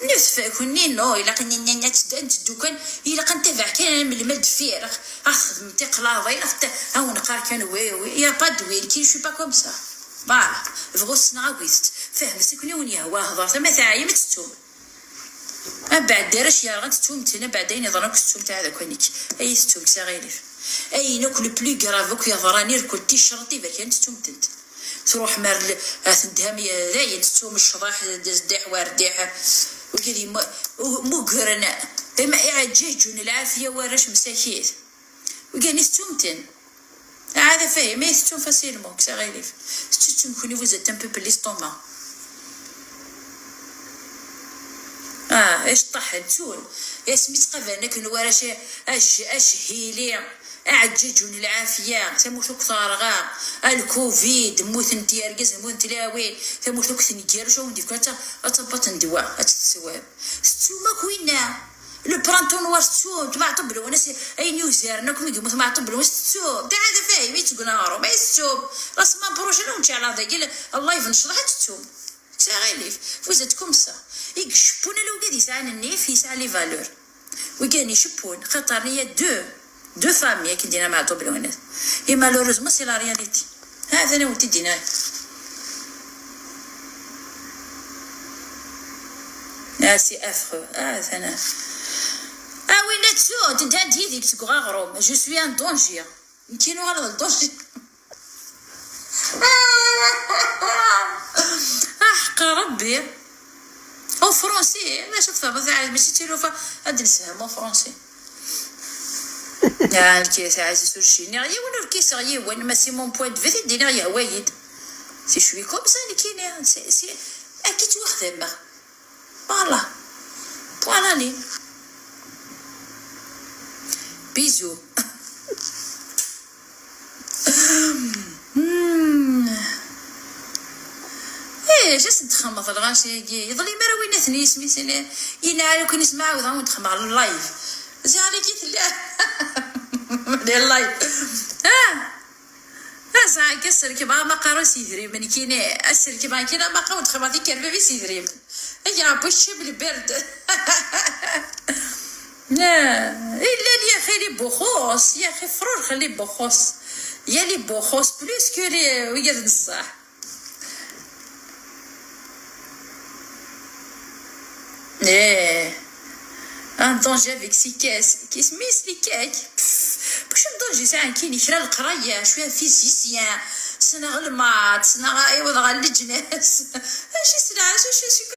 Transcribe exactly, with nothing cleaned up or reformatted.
Nif tfakun-nni, no, ilaq ad nteddu kan, ilaq ad ntabaɛ kan, ad nemlem ad deffir, ad ɣ-txedmem tiqlaḍin, ad ɣ-t-, ad wen-qqar kan, oui, oui, y a pas de oui, je suis pas comme ça. Voilà, bɣu ssneɣ agit, fehmet akken i wen-yehwa, hḍert, ama teɛyam ad tettum. Abeɛda ara c-yerɣan tettum-ten, abeɛda ayen iḍran akk tettum-t, ɛad akk anik. Ay tettum s aɣilif. Ayen akk le plus grave akk yeḍran irkul ticraḍ iberkan tettum-tent. Truḥem ar l-, ar tendham, dayen tettum ccḍeḥ, d zdiḥ war diḥ. Wigad yemmu-, u-, mugren, im-, iɛeǧǧaǧun lɛafya warrac msakit. Wigad-nni tettum-ten. Ɛad afahim, ay tettum facilement, kkes aɣilif. Tettum kuni, vous êtes un peu plus l'estomac. Ah, iceṭṭaḥen ttun. Asmi ttqabalen akken warrac ac-, achili, aɛeǧǧaǧun lɛafya, tamurt akk terɣa, alkuvid, mmuten-t yergazen, mmuten-t tlawin, tamurt akk tengir, acu awen-d-yefkan, ad ta-, ad tabaṭ n ddwa, ad tt-teswam. Tettum akk winna. Le printemps noir tettum, Maɛṭub Lwennas, ayen yuzaren akk mi yemmut Maɛṭub Lwennas tettum. D ɛad afahim i yettggun aɣrum, ay tettum. La semaine prochaine, ur neččeɛ la dagi, la, live n ccḍeḥ ad tettum. Kkes aɣilif, vous êtes comme ça. I iceppun ala wigad yesɛan nnif, yesɛa les valeurs. Wigad iceppun, xaṭer il y a deux, deux familles, akken d-yenna Maɛṭub Lwennas. Et malheureusement, c'est la réalité. Ha-t-an a wen-t-id-yenna. Ah, c'est affreux. Ah, ha-t-an. Ah, winna ttun, ddan-d yid-i seg uɣrum. Je suis un danger. Nekkini uɣaleɣ d danger. Aḥeqq Rebbi. Au français, ma tfehmeḍ, mačči d tilufa, ad d-nessefhem au français. Ah, nekk, taɛzizt ur ciniɣ yiwen, ur kiseɣ yiwen, ma c'est mon point de vue, i d-iniɣ yehwa-yi-d. Si je suis comme ça, nekkini, c'est, c'est, akka i ttwaxdameɣ. Voilà. Voilà les. Bisous. Hmm. Eh, jas d-txemmeḍ lɣaci-agi. Yeḍli mara win aten yisem-is, yenɛel akk isem, ɛawdeɣ ad d-xemmeɣ live. Ziɣ alagi tella. Di live. Ah. Asa akka serkem amaqaru s yidrimen kini. Aserkem kini amaqaru d-xemmeɣ tikerbabi s yidrimen. Ay Rebbi, cci belberd. Illan yaxi les bouxos, yaxi frurx les bouxos. Il y a les bouxos plus que les, wigad n ṣṣeḥ. Eh. Un danger avec ses caisses. Qu'est-ce mais les cakes? Pff, باش un danger ساعة كاين كرا القراية, شوية physicien, سنة غ المات, سنة غ ايوا غ لجناس. اش سنة اش اش